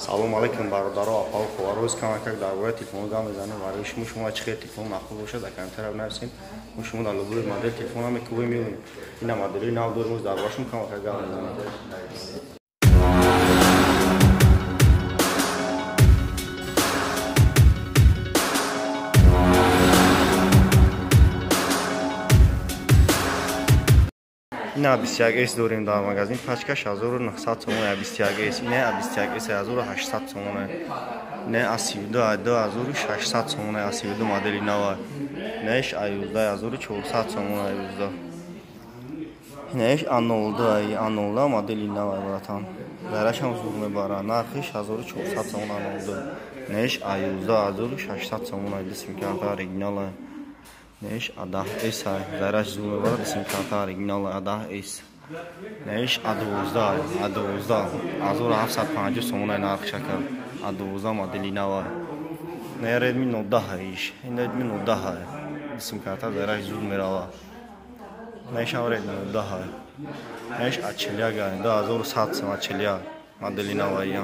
Салом алейкум бародаро, апа хоҳаро. Рӯз камакак дар бораи телефон гап мезанем. Барои шумо шумо чӣ хел телефон маъқул бошад, дар комментария бинависед. Мо шумо дар любой модел телефон ҳам мекӯбем, меоем. Ина модели нав дорем, дар бораашон камакак гап мезанем. Ина 21S дорем дар магазин, пачкаш 1900 сомон, 21S, ина 21S 1800 сомон, ина A32 2600 сомон, A32 модели нава, инаиш A11 1400 сомон, A11. Инаиш A02, A02 модели нава, братан. Дараш ҳам зур мебара, нархиш 1400 сомон A02. Инаиш A11 1600 сомон, сим-карта оригинал. Неш A10S, зараш зур мебарад, сим-карта оригинал A10S. Неш A12, A12 1750 сомон нарх шака. A12 модели нава. Не Redmi Note 10 иш. Ин Redmi Note 10. Сим-карта зараш зур мерава. Неш ҳам Redmi Note 10. Неш A41 2100 сом A41 модели нава ия.